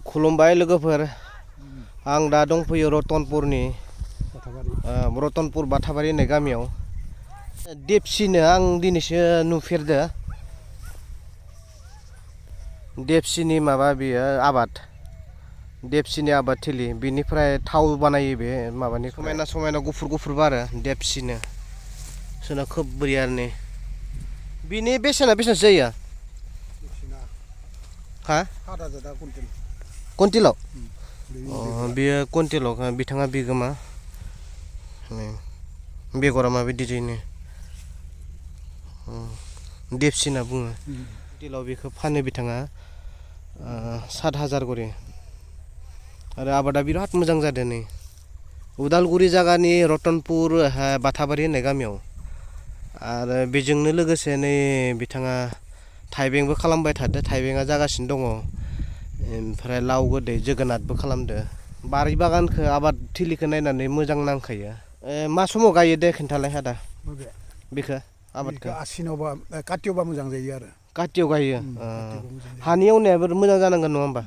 खुलुमबाय लोगोफोर आं दा दंफैयो रतनपुरनि रतनपुर बाथाबारि होननाय गामियाव देबसिनो आं दिनैसो नुफेरदो देबसिनि माबा बियो आबाद देबसिनि आबाद थिलि बिनिफ्राय थाव बानायो बे माबानि समायना समायना गुफुर गुफुर बारो देबसिनो सोना खोब बोरियारनि बिनि बेसेना बेसेबांसो जायो हा 7,000 कुन्टेलाव बेयो कुन्टेलाव बिथाङा बिगोमा बेगरा माबायदि जायो देबसि होनना बुङो कुन्टेलाव बेखौ फानो बिथाङा 7,000 करि आरो आबादा बिराद मोजां जादों नै उदालगुरि जायगानि रतनपुर बाथाबारि होननाय गामियाव आरो बेजोंनो लोगोसे नै बिथाङा थाइबेंबो खालामबाय थादो थाइबेंआ जागासिनो दङ ओमफ्राय लाव गोदै जोगोनारबो खालामदो बारि बागानखौ आबाद थिलिखौ नायनानै मोजां नांखायो मा समाव गायो दे खिन्थालाय आदा बेखौ आबादखौ आसिनावबा कातियावबा मोजां जायो आरो कातियाव गायो हानि एवनायाबो मोजां जानांगोन नङा होमबा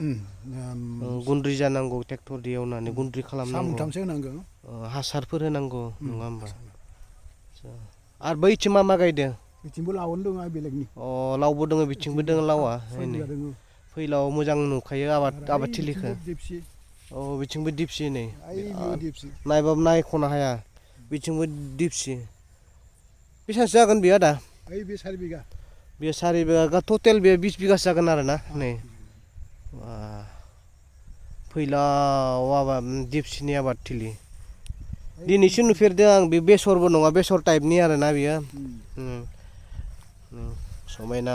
गुन्दै जानांगौ ट्रेक्टरजों एवनानै गुन्दै खालामनांगौ सामथामसो होनांगौ हासारफोर होनांगौ नङा होमबा आरो बैथिं मा गायदों बिथिंबो लावनो दङ बेलेगनि लावबो दङ बिथिंबो दङ लावा फैलाव मोजां नुखायो आबाद थिलिखौ बिथिंबो दिपसि नै नायबाबो नायख'नो हाया बिथिंबो दिपसि बेसेबांसो जागोन बेयो आदा बे 4 बिगा बे 4 बिगा टटेल बे 20 बिगासो जागोन आरो ना नै फैलाव आबाद दिपसिनि आबाद थिलि दिनैसो नुफेरदों आं बे बेसरबो नङा बेसर टाइपनि आरोना बियो समायना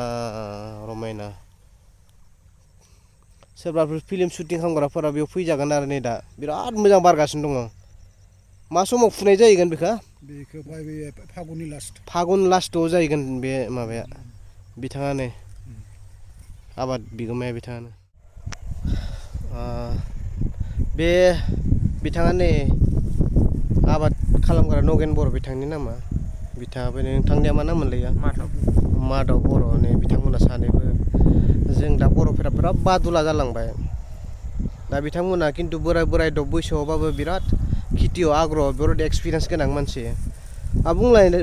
रमायना सोरबाफोर फिल्म शुटिं खालामग्राफोरा बेयाव फैजागोन आरो नै दा बिराद मोजां बारगासिनो दङ मा समाव फुनाय जाहैगोन बेखौ फागुन लास्टआव जाहैगोन बे माबाया बिथाङा नै आबाद बिगोमाया बिथाङानो बे बिथाङा नै आबाद खालामग्रा नगेन बर' बिथांनि नामा बिथाङाबो नोंथांनिया मा नाम मोनलायो माधव बर' नै बिथांमोना सानैबो जों दा बर'फोरा बिराद बादुला जालांबाय दा बिथांमोना खिन्थु बोराय दब बैसोआवबाबो बिराद खेथियाव आग्रह बिराद एक्सपिरियेन्स गोनां मानसि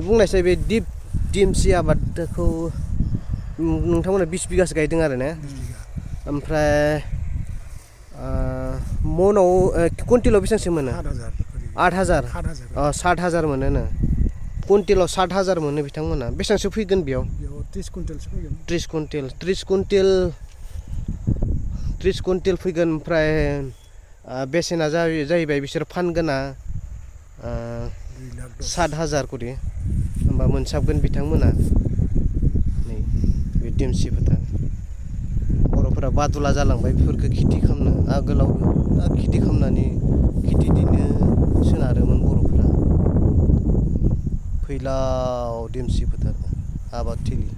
बुंनायसै बे दिपसि आबादखौ नोंथांमोना 20 बिगासो गायदों आरो ने ओमफ्राय मनाव कुन्टेलाव बेसेबांसो मोनो 8,000 7,000 मोनो कुन्टेलाव 7,000 मोनो बिथांमोना बेसेबांसो फैगोन बेयाव 30 कुन्टेलसो फैगोन 30 कुन्टेल फैगोन ओमफ्राय बेसेना जाहैबाय बिसोर फानगोना 7,000 करि होमबा मोनसाबगोन बिथांमोना नै बे देमसि फोथार बर'फोरा बादुला जालांबाय बेफोरखौ खेथि खालामनो आगोलाव खेथि खालामनानै खेथिदिनो सोनारोमोन बर'फोरा फैलाव देमसि फोथार आबाद थिलि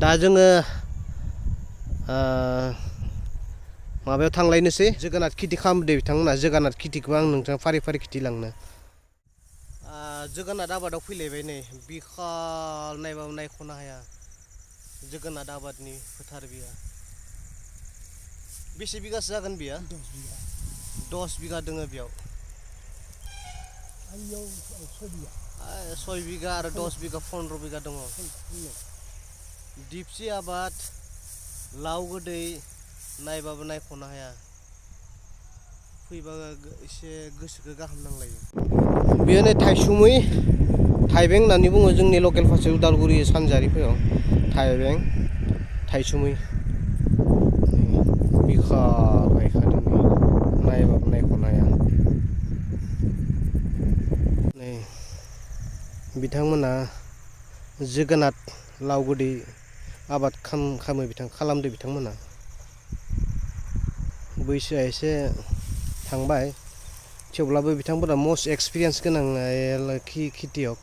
दा जोङो माबायाव थांलायनोसै जोगोनार खेथि खालामदो बिथांमोना जोगोनार खेथिखौ आं नोंथां फारि खेथि लांनो जोगोनार आबादाव फैलायबाय नै बिखाल नायबाबो नायख'नो हाया जोगोनार आबादनि फोथार बियो बेसे बिगासो जागोन बियो 10 बिगा दोङो बेयाव 6 बिगा आरो 10 बिगा 15 बिगा दङ दिपसि आबाद लाव गोदै नायबाबो नायख'नो हाया फैबा एसे गोसोखौ गाहाम नांलायो बेयो नै थाइसुमै थाइबें होननानै बुङो जोंनि लकेल भाषायाव उदालगुरि सानजारिफोराव थाइसुमै बिखाल गायखादों नायबाबो नायख'नो हाया नै बिथांमोना जोगोनार लाव गोदै आबाद खालामदो बिथांमोना बैसोआ एसे थांबाय थेवब्लाबो बिथांमोना मस्ट एक्सपिरियेन्स गोनां खेथियक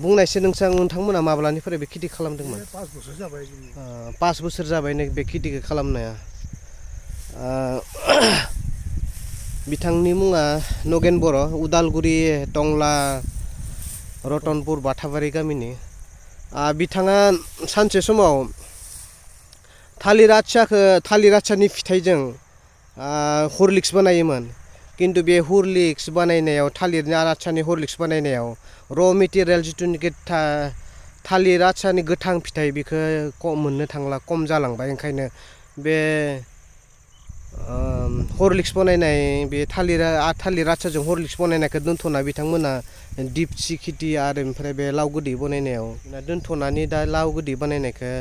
बुंनायसै नोंथांमोना माब्लानिफ्राय बे खेथि खालामदोंमोन 5 बोसोर जाबाय 5 बोसोर जाबाय बे खेथिखौ खालामनाया बिथांनि मुङा नगेन बर' उदालगुरि टंला रतनपुर बाथाबारि गामिनि बिथाङा सानसे समाव थालिर आथियानि फिथाइजों हरलिक्स बानायोमोन किन्तु बे हरलिक्स बानायनायाव थालिरनि आथियानि हरलिक्स बानायनायाव र' मेटेरियेल जिथुनिखि थालिर आथियानि गोथां फिथाइ बेखौ मोननो थांला खम जालांबाय ओंखायनो बे हरलिक्स बनायनाय बे थालिर आथियाजों हरलिक्स बनायनायखौ दोनथ'ना बिथांमोना दिपसि खेथि आरो ओमफ्राय बे लाव गोदै बनायनायाव दोनथ'नानै दा लाव गोदै बानायनायखौ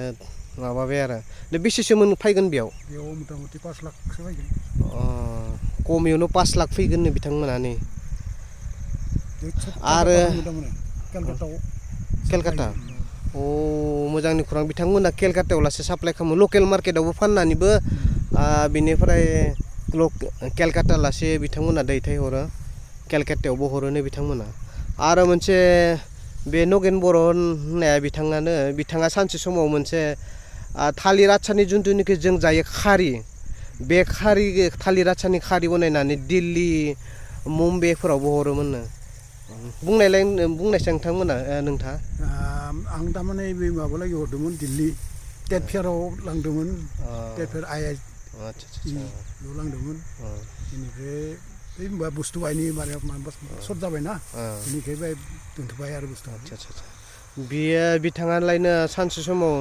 माबाबाय आरो दा बेसेसो फैगोन बेयाव मथा मथि 5 लाखसो फैगोन खमैयावनो 5 लाख फैगोननो बिथांमोना नै आरो केलकाता मोजांनि खौरां बिथांमोना केलकातायाव लासो साप्लाय खालामो लकेल मार्केटावबो फाननानैबो बिनिफ्राय केलकाता लासे बिथांमोना दैथायहरो केलकातायावबो हरोनो बिथांमोना आरो मोनसे बे नगेन बर' होननाया बिथाङा सानसे समाव मोनसे थालिर आथियानि जिथुनिखि जों जायो खारि बे थालिर आथियानि खारि बनायनानै दिल्ली मुम्बाइफोरावबो हरोमोननो बुंनायसै नोंथाङा आं तारमाने बे माबालागि हरदोंमोन दिल्ली टेट फेयाराव लांदोंमोन टेट फेयार बेयाव लांदोंमोन बेनिफ्राय बै होनबा बुस्थु बायनि माबा सर्ट जाबायना बेनिखाय बाय दोनथ'बाय आरो बुस्थुआ बियो बिथाङालायनो सानसे समाव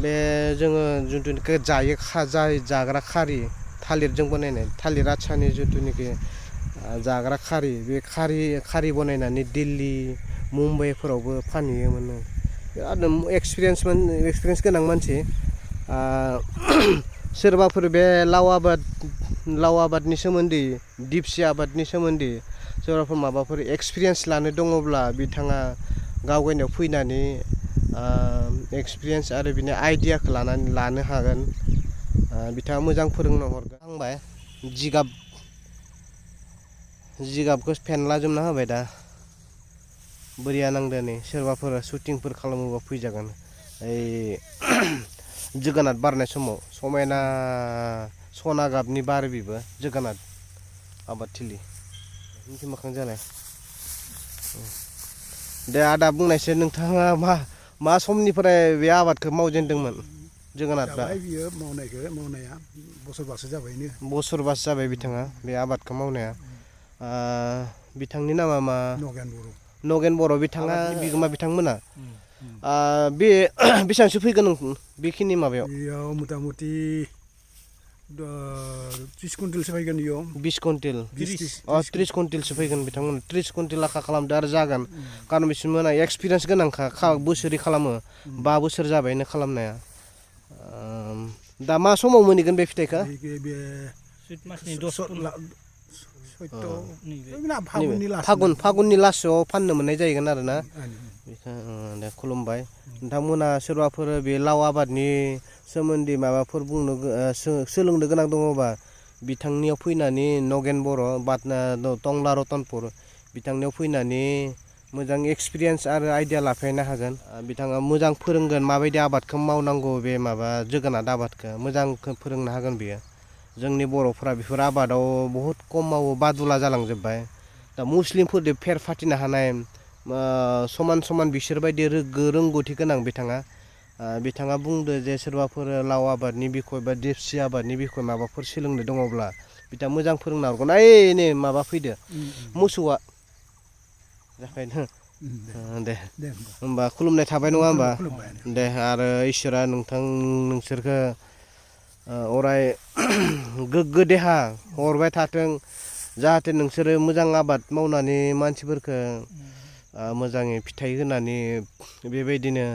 बे जोङो जिथुनिखि जाग्रा खारि थालिरजों बानायनाय थालिर आथियानि जिथुनिखि जाग्रा खारि बे खारि बनायनानै दिल्ली मुम्बाइफोरावबो फानहैयोमोन बिराद एक्सपिरियेन्स गोनां मानसि सोरबाफोर बे लाव आबादनि सोमोन्दै दिपसि आबादनि सोमोन्दै सोरबाफोर माबाफोर एक्सपिरियेन्स लानो दङब्ला बिथाङा गावगायनायाव फैनानै एक्सपिरियेन्स आरो बिनि आइडियाखौ लानो हागोन बिथाङा मोजां फोरोंनो हरगोन थांबाय जिगाबखौ फेनलाजोबना होबाय दा बोरिया नांदो नै सोरबाफोर शुटिंफोर खालामोबा फैजागोन ओइ जोगोनार बारनाय समाव समायना सना गाबनि बार बेबो जोगोनार आबादथिलि मोखां जालाय दे आदा बुंनायसै नोंथाङा मा समनिफ्राय बे आबादखौ मावजेनदोंमोन जोगोनारफ्रा बियो मावनाया बोसोरबासो जाबाय बिथाङा बे आबादखौ मावनाया बिथांनि नामा मा नगेन बर' बिथाङा बिगोमा बिथांमोना बे बेसेबांसो फैगोन बेखिनि माबायाव मथा मथि 30 कुइन्टेलसो फैगोन 20 कुइन्टेल 30 कुइन्टेलसो फैगोन बिथांमोना 30 कुइन्टेल आखा खालामदो आरो जागोन खारन बिसोरमोना एक्सपिरियेन्स गोनांखा बोसोरै खालामो 5 बोसोर जाबायनो खालामनाया दा मा समाव मोनहैगोन बे फिथाइखौ फागुननि लास्टआव फाननो मोननाय जाहैगोन आरो ना बेखौ दे खुलुमबाय नोंथांमोना सोरबाफोर बे लाव आबादनि सोमोन्दै माबाफोर सोलोंनो गोनां दङबा बिथांनियाव फैनानै नगेन बर' टंला रतनपुर बिथांनियाव फैनानै मोजां एक्सपिरियेन्स आरो आइडिया लाफैनो हागोन बिथाङा मोजां फोरोंगोन माबायदि आबादखौ मावनांगौ बे जोगोनार आबादखौ मोजां फोरोंनो हागोन बियो जोंनि बर'फ्रा बेफोर आबादाव बहुद खम मावो बादुला जालांजोब्बाय दा मुस्लिमफोरजों फेर फाथिनो हानाय समान बिसोरबायदि रोंगौथि गोनां बिथाङा बुंदो जे सोरबाफोर लाव आबादनि बिखय बा देपसि आबादनि बिखय माबाफोर सोलोंनो दङब्ला बिथाङा मोजां फोरोंनो हरगोन नै माबा फैदो मोसौआ जाखायनो दे होमबा खुलुमनाय थाबाय नङा होमबा दे आरो इसोरा नोंसोरखौ अराय गोग्गो देहा हरबाय थाथों जाहाथे नोंसोरो मोजां आबाद मावनानै मानसिफोरखौ मोजाङै फिथाइ होनानै बेबायदिनो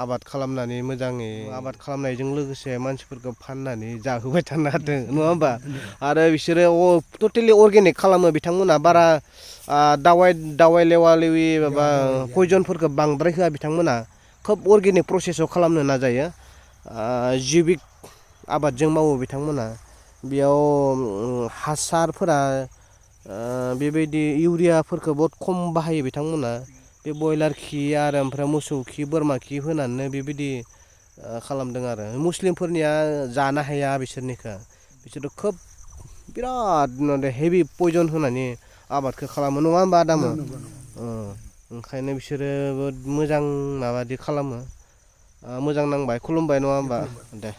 आबाद खालामनानै मोजाङै आबाद खालामनायजों लोगोसे मानसिफोरखौ फाननानै जाहोबाय थानो हाथों नङा होमबा आरो बिसोरो टटेलि अर्गेनिक खालामो बिथांमोना बारा दावाइ लेवा लेवि माबा पयजनफोरखौ बांद्राय होआ बिथांमोना खोब अर्गेनिक प्रसेसआव खालामनो नाजायो जिबिक आबादजों मावो बिथांमोना बेयाव हासारफोरा बेबायदि इउरियाफोरखौ बहुद खम बाहायो बिथांमोना बे बयलार खि आरो ओमफ्राय मोसौ खि बोरमा खि होनानै बेबायदि खालामदों आरो मुस्लिमफोरनिया जानो हाया बिसोरो खोब बिराद हेभि पयजन होनानै आबादखौ खालामो नङा होमबा आदामोन ओंखायनो बिसोरो मोजां माबादि खालामो मोजां नांबाय खुलुमबाय नङा होमबा दे